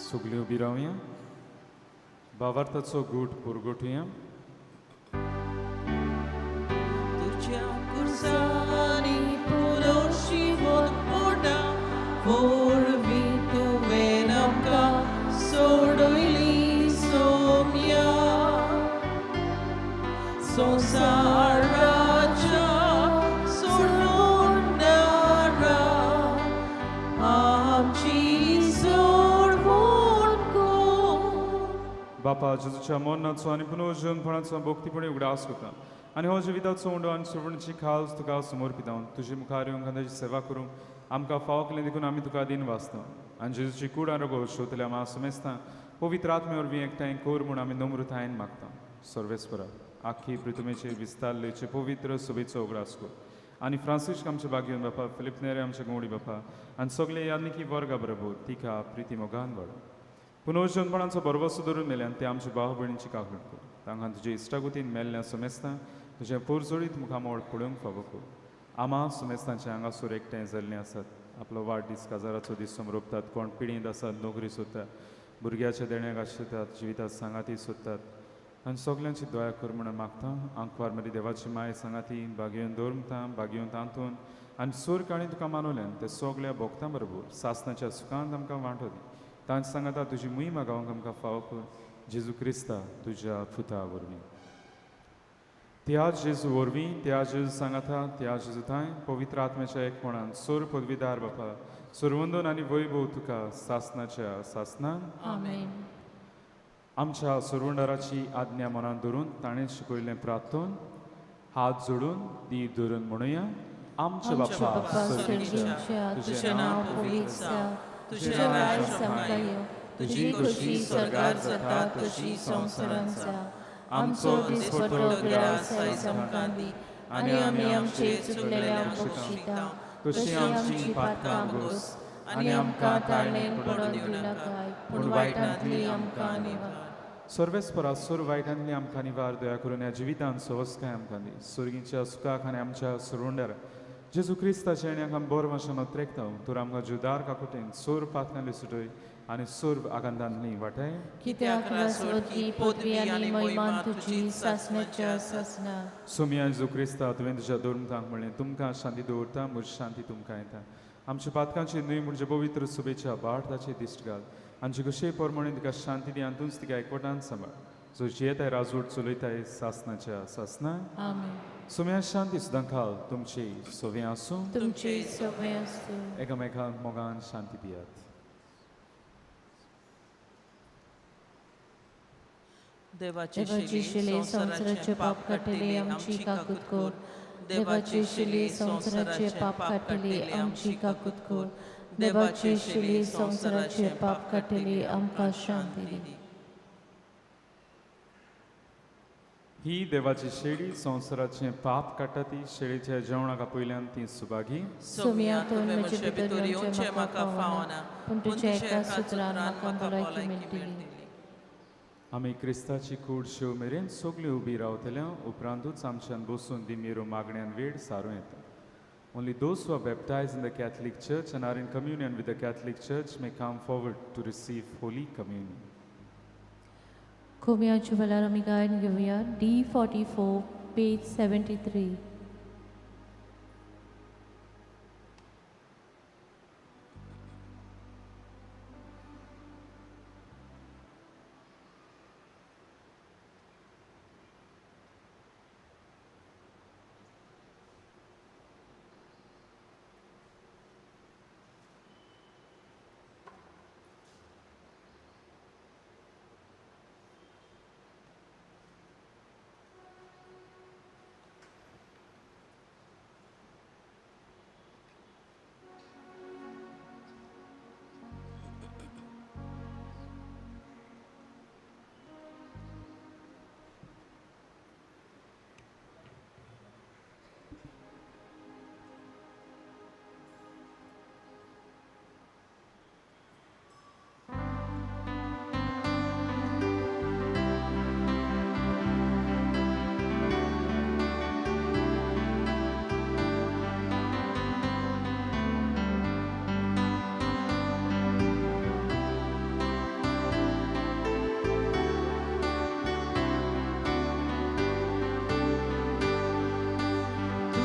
सगळीं उबी रावया, भावार्थाचो गूट पुरगोटुया. तुज्या कुर्सानी पुरोशी पोटा वरवीं तुवें आमकां सोडयली सोम्या. संवसाराच्या सोडणारा आमची सोडवण कर. बापा जेजूच्या मरणाचो आनी पुनर्जन्मपणाचो भक्तीपणी उगडास करता आनी हो जिविताचो उंडो आनी सुवर्णची खास तुका समर्पिता. तुजे मुखार येवंक आनी ताची सेवा करूंक आमकां फावो केलें देखून आमी तुका दिन वाचता. आनी जेजूची कूड आनी रोगो शोतल्या आमा समेस्तां पवित्र आत्मे वरवीं एकठांय कर म्हूण आमी नम्रतायेन मागता. सर्वेस्परा आख्खी पृथ्वीचेर विस्तारलेचे पवित्र सभेचो उगडास कर आनी फ्रांसिस्क आमचे बागेवन बापा, फिलीप नेरे आमचे गवडी बापा आनी सगळे यादनिकी वर्गा बरोबर तिका प्रिती मोगान वाड. पुनर्जन्मपणाचो भरवसो धरून मेल्यान ते आमच्या भाव भयणीची काकूट कर. तांकां तुजे इश्टागतीन मेल्ल्या समेस्तां तुजें पोरजोडीत मुखामोळ पळोवंक फावो कर. आमा समेस्तांचे हांगासर एकठांय जाल्लीं आसात, आपलो वाडदीस काजाराचो दीस समरोपतात, कोण पिडींत आसात, नोकरी सोदतात, भुरग्याच्या देण्याक आशितात, जिवितात सांगाती सोदतात आनी सगल्यांची दया कर म्हणून मागता. आंकवार मदीं देवाची माय सांगाती बागेवन दवरता, बागेवन तांतून आनी सूर काणी तुका मानवल्यान ते सगल्या भोगतां बरोबर सासनाच्या सुखांत आमकां वांटो दी. तांचे सांगाता तुजी मोहिमा गावंक आमकां फावो कर. जेजू क्रिस्ता तुज्या पुता वरवीं. त्या जेजू वरवीं, त्या जेजू सांगाता, त्या जेजू थांय पवित्र आत्म्याच्या एकपणान सोर पदवीदार बापा सुरवंदन आनी वैभव तुका सासनाच्या सासनान. आमेन. आमच्या सुरवंडाराची आज्ञा मनान धरून ताणें शिकयल्लें प्रार्थन हात जोडून दी धरून म्हणुया. आमच्या बापा स्वर्गीच्या, तुजें नांव पवित्र जावं, तुजें राज्य आमकां येवं, तुजी खोशी स्वर्गार जाता तशी संवसारांत जावं. आमचो दिसपट्टो ग्रास आयज आमकां दी आनी आमी आमचे चुकलेल्यांक बक्षिता तशी आमची पातकां गोस आनी आमकां ताळणेन पडोवन दिवं नाकाय, पूण वायटांतली आमकां निवार. सर्वेस्परा सुर वायटांतली आमकां निवार. दया करून ह्या जिवितांत सवस्काय आमकां दी. सुर्गीच्या सुखाक आनी आमच्या सुरुंडार जेजू क्रिस्ताच्या आनी आमकां बरो मातशें त्रेकता तर आमकां जुदार काकुटेन सोर पातकांतली सुटय आनी सोर आकांतांतली वाटाय. कित्याक राजवटी पदवी आनी महिमा तुजी सासणाच्या सासना. सोमिया जेजू क्रिस्ता तुवें तुज्या धर्मतांक म्हणलें तुमकां शांती दवरता, म्हजी शांती तुमकां येता. आमच्या पातकांची न्हय म्हणजे पवित्र सुबेच्या भारताची दिश्ट घाल. आमचे कशे प्रमाणे तिका शांती दी आनी तूंच तिका एकवटान सांबाळ. जो जियेताय राजवट चलयताय सासनाच्या सासना. आमेन. सोम्या शांती सुद्दां खाल तुमची सवे आसूं, तुमची सवे आसूं. एकामेकांक मोगान शांती दियात. देवाची शिले संवसाराचे पाप काडटले आमची काकूत कर. देवाची शिले संवसाराचे पाप काडटले आमची काकूत कर. देवाची शिले संवसाराचे पाप काडटले आमकां शांती दी. ही देवाची शेळी संवसाराचें पाप काडटा ती शेळीच्या जेवणाक आपयल्यान ती सुभागी. सोम्या तुवें म्हजे भितर येवचें म्हाका फावना, पूण तुज्या एका सुत्रान म्हाका भलायकी मेळटली. आमी क्रिस्ताची कूड शेव मेरेन सगळीं उबी रावतल्या उपरांतूच आमच्यान बसून दिमेरो मागण्यान वेळ सारूं येता. Only those who are baptized in the Catholic Church and are in communion with the Catholic Church may come forward to receive Holy Communion. कोम्याच्या वेळार आमी गायन घेवया D44 page 73.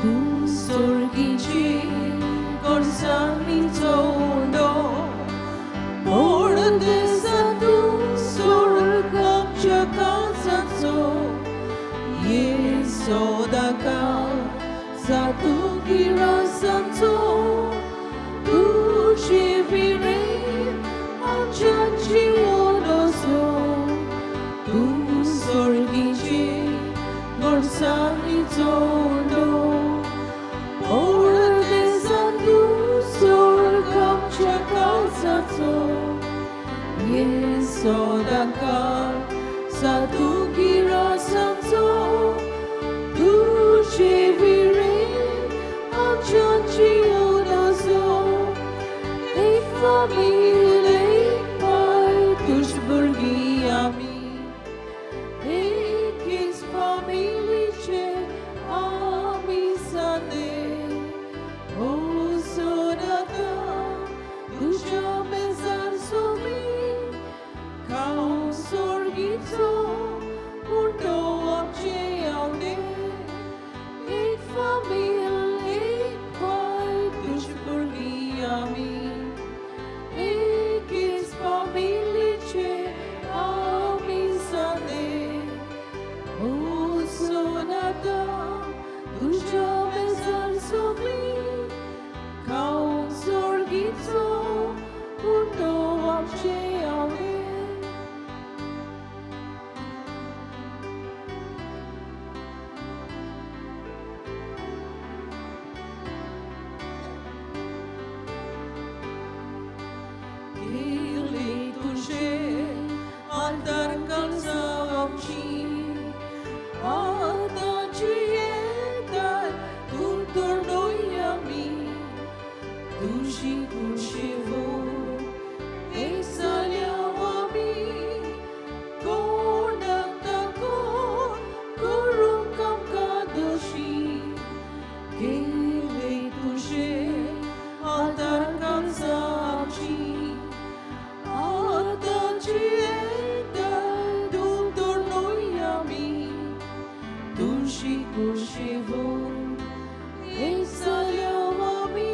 तूं सोर्गीची गोडसाणीचो उंडो पोड दिसा तूं सोर्ग आमच्या काळजाचो ये सोदाका सातू गिरासांचो तुजे विणें आमच्या जिवन असो तूं सोर्गीची गोडसाणीचो उंडो पोड दिसा तूं सोर्ग आमच्या काळजाचो ये सोदाका सातू गिरासांचो तुजे विणें आमच्या जिवन असो एक फामील एक पाय तुज भुरगीं आमी एकेच फामिलीचे आमी जाले ओ सोनाता तुज्या मेजार सगळीं खावंक सोर्गीचो उंडो आमचे आवडे एक फामील एक पाय तुज भुरगीं आमी एकेच फामिलीचे आमी जाले ओ सोनाता तुज्या मेजार सगळीं खावंक सोर्गीचो उंडो आमचे आवडे. गेले तुजे आल्तार काळजां आमची आतांची येतात तूं तर न्हय आमी तुजी कुशेवो एक जाल्या आमी कोणाक कोण करूंक आमकां दोशी गेले तुजे आल्तार काळजां आमची आतांची येतात तूं तर न्हय आमी तुजी कुशेवो एक जाल्या आमी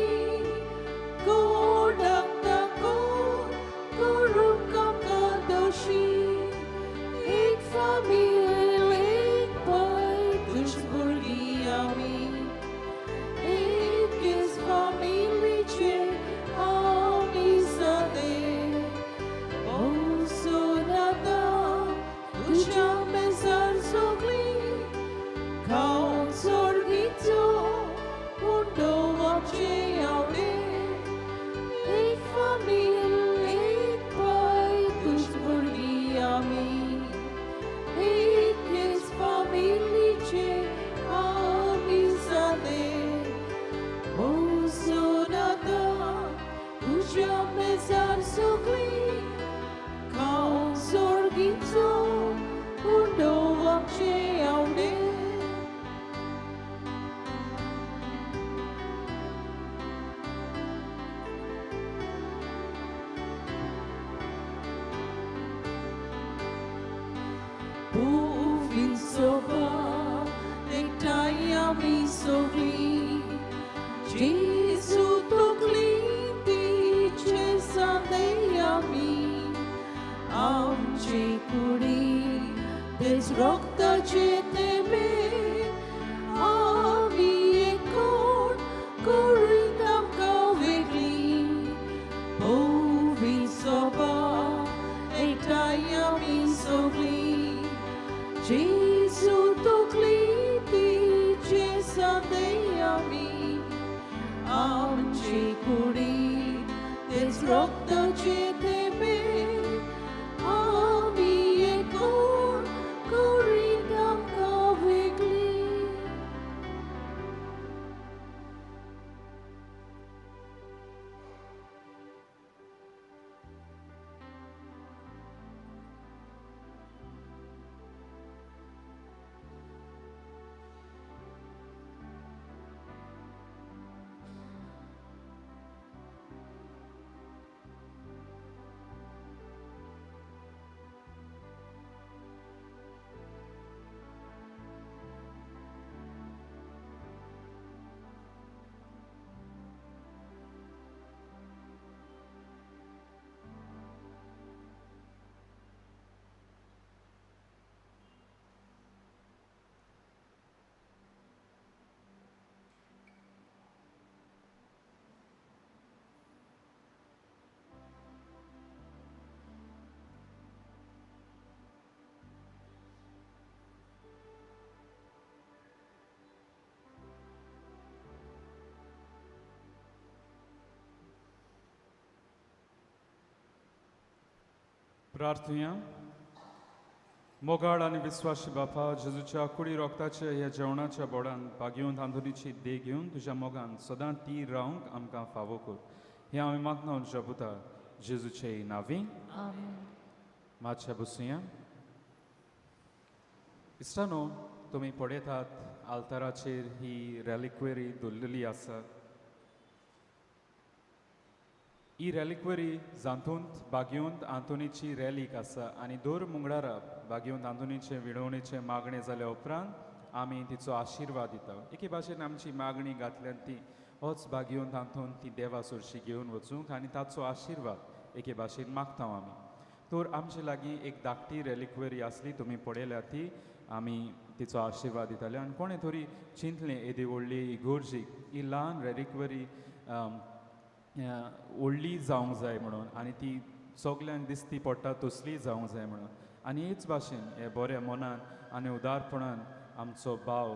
कोणाक कोण करूंक आमकां दोशी एक फामील एक पाय तुज भुरगीं आमी एकेच फामिलीचे आमी जाले ओ सोनाता तुज्या मेजार सगळीं खावंक सोर्गीचो उंडो आमचे आवडे एक फामील एक पाय तुज भुरगीं आमी एकेच फामिलीचे आमी जाले ओ सोनाता तुज्या मेजार सगळीं खावंक सोर्गीचो उंडो आमचे आवडे. Povin soba, nektai ami sogli, Jesu tokli dice sande ami, आमचे कुडी तेच रक्ताचे तेमे, आमी एकोण करीत आमकां वेगळी, पवित्र सोबा एकठांय आमी सगळीं, जेजू तकली तिचे सांदे आमी, आमचे कुडी तेच रक्ताचे तेमे, आमी एकोण करीत आमकां वेगळी. प्रार्थुया. मोगाळ आनी विस्वाशी बापा, जेजूच्या कुडी रोगताचे ह्या जेवणाच्या बोडान भागेवन आंदोलीची देख घेवन तुज्या मोगान सदां ती रावंक आमकां फावो कर. हें आमी मागना जपुता जेजूचे नांवी. आमेन. मातशें बसुया. इश्टानो, तुमी पळयतात आल्ताराचेर ही रेलिक्वेरी दवरलेली आसा. ही रेलिक्वेरी जातूंत बागेवंत आंतोनीची रॅलीक आसा आनी दर मुंगडारा बागेवंत आंतोनीचे विणवणेचें मागणें जाल्या उपरांत आमी तिचो आशिर्वाद दिता. एके भाशेन आमची मागणी घातल्यान ती होच बागेवंत आंतोन ती देवा सरशी घेवन वचूंक आनी ताचो आशिर्वाद एके भाशेन मागता आमी. तर आमचे लागीं एक धाकटी रेलिक्वेरी आसली, तुमी पळयल्या ती, आमी तिचो आशिर्वाद दिताले. आनी कोणें तरी चिंतलें येदी व्हडली इगोर्जीक ही ल्हान रेलिक्वेरी व्हडली जावंक जाय म्हणून आनी ती सगल्यांक दिसती पडटा तसली जावंक जाय म्हणून. आनी हेच भाशेन हे बऱ्या मनान आनी उदारपणान आमचो भाव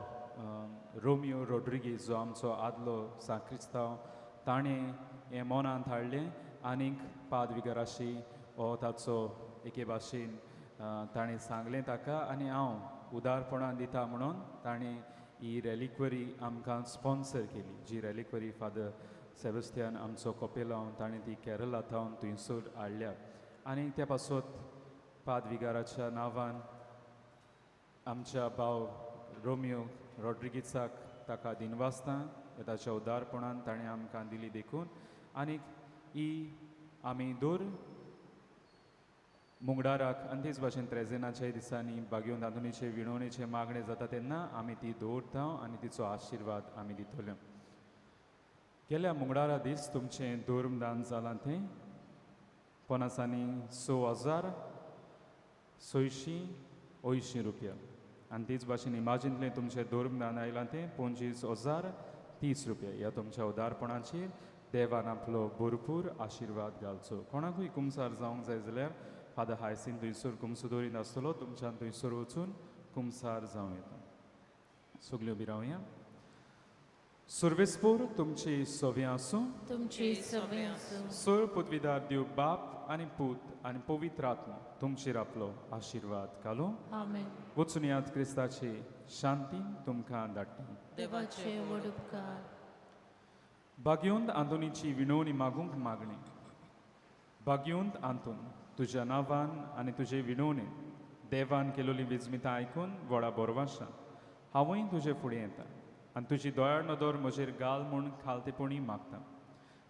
रोमियो रोड्रिगीज जो आमचो आदलो साक्रिस्तांव ताणें हें मनांत हाडलें आनीक पादविगाराशी हो ताचो एके भाशेन ताणें सांगलें ताका आनी हांव उदारपणान दिता म्हणून ताणें ही रेलिक्वरी आमकां स्पॉन्सर केली. जी रेलिक्वरी फादर सेबस्तियान आमचो कपेलांव ताणें ती केरला थावन थंयसर हाडल्या आनी त्या पासत पादविगाराच्या नांवान आमच्या भाव रोमियो रॉड्रिगीसाक ताका दिनवासता ताच्या उदारपणान ताणें आमकां दिली देखून. आनीक ही आमी दर मुंगडाराक आनी तेच भाशेन त्रेजेनाच्या दिसांनी बागेवन आंतोनीचे विणवणेचे मागणें जाता तेन्ना आमी ती दवरता आनी तिचो आशिर्वाद आमी दितले. गेल्या मुंगडारा दीस तुमचें धर्मदान जालां तें पन्नासांनी 6,680 रुपया आनी तेच भाशेन इमाजिंतलें तुमचें धर्मदान आयलां तें 25,030 रुपया. ह्या तुमच्या उदारपणाचेर देवान आपलो भरपूर आशिर्वाद घालचो. कोणाकूय कुमसार जावंक जाय जाल्यार फादर हायसीन थंयसर कुमसो दवरीत आसतलो, तुमच्यान थंयसर वचून कुमसार जावं येता. सगल्यो बी रावया. सुर्वेस्पोर तुमची सव्यां आसूं, तुमची सव्यां आसूं. सर पृथ्वीदार देव बाप आनी पूत आनी पवित्र आत्मा तुमचेर आपलो आशिर्वाद घालूं. आमेन. वचून याद क्रिस्ताची शांती तुमकां धाडटा. देवाचे व्हड उपकार. भाग्यवंत आंतोनीची विणवणी मागूंक मागणी. भाग्यवंत आंतोन, तुज्या नांवान आनी तुजे विणवणेन देवान केलोली विजमितां आयकून व्हडा बोरवाशान हांवूय तुजे फुडें येता आनी तुजी दयाळ नदर म्हजेर घाल म्हूण खालतेपणी मागता.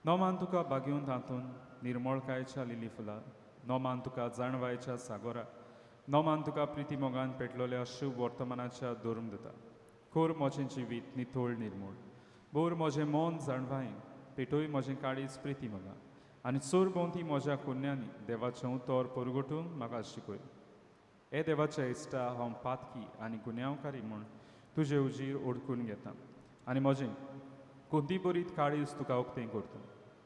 नोमान तुका भाग्यवंत आंतोन निर्मळकायच्या लिली फुलां, नोमान तुका जाणवायच्या सागोरा, नोमान तुका प्रिती मोगान पेटलोल्या शुभ वर्तमानाच्या धर्म दिता. खोर म्हजें जिवीत नितळ निर्मूळ, बोर म्हजें मन जाणवायेन, पेटोय म्हजें काळीज प्रिती मोगान आनी चोर भोंवती म्हज्या कुन्यांनी देवाचें उतर परगटून म्हाका शिकय. हे देवाच्या इश्टा, हांव पातकी आनी गुन्यांवकारी म्हूण तुजे उजीर ओडकून घेता आनी म्हजें कोंती बरीत काळीज तुका उक्तें करता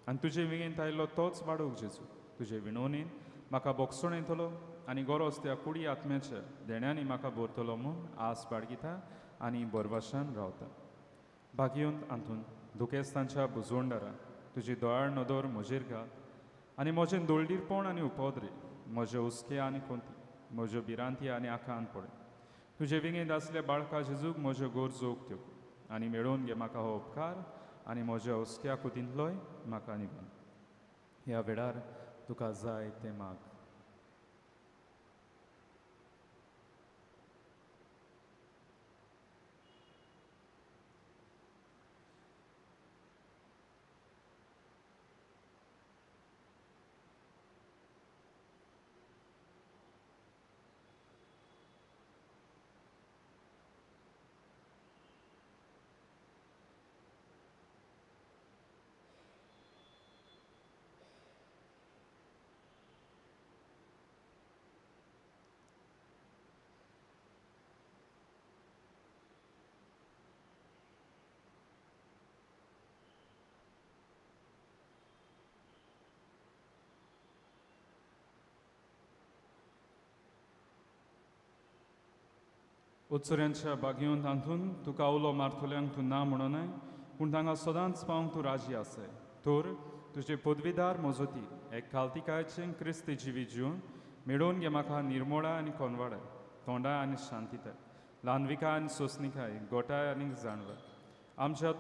आनी तुजे विंगेंत आयिल्लो तोच वाडोवंक जेजू तुजे विणवणेन म्हाका बोगसण येतलो आनी गरज त्या कुडी आत्म्याच्या देण्यांनी म्हाका भरतलो म्हूण आस बाळगिता आनी बरवाशान रावता. भाग्यवंत आंतून दुखेस्तांच्या बुजवणदारा तुजी दयाळ नदर म्हजेर घाल आनी म्हजें दोळडीरपण आनी उपद्रे, म्हजे हुस्के आनी कोंती, म्हज्यो भिरांती आनी आकांत पळय. तुजे विंगेंत आसल्या बाळका जेजूक म्हज्यो गरजो उक्त्यो आनी मेळोवन घे म्हाका हो उपकार आनी म्हज्या हुस्क्या कुतींतलोय म्हाका निवान. ह्या वेळार तुका जाय तें माग. उत्सर्यांच्या बागेवन तांतून तुका उलो मारतल्यांक तूं ना म्हणोनाय, पूण तांकां सदांच पावंक तूं राजी आसाय. तर तुजे पदवीदार मजती एक खालतिकायचें क्रिस्ती जिवीत जिवन मेळोवन घे म्हाका निर्मोळा आनी कोनवाडाय, तोंडा आनी शांतिताय, ल्हानविकाय आनी सोंसणिकाय, गोठाय आनी जाणवाय. आमच्या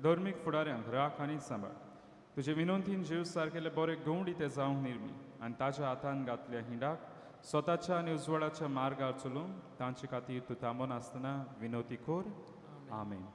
धर्मीक फुडाऱ्यांक राख आनी सांबाळ. तुजे विनंतीन जीव सारकेले बरे गवंडी ते जावंक निर्मी आनी ताच्या हातान घातल्या हिंडाक स्वताच्या आनी उजवाडाच्या मार्गार चलूंक तांचे खातीर तूं थांबोन आसतना विनोती कोर. आमेन.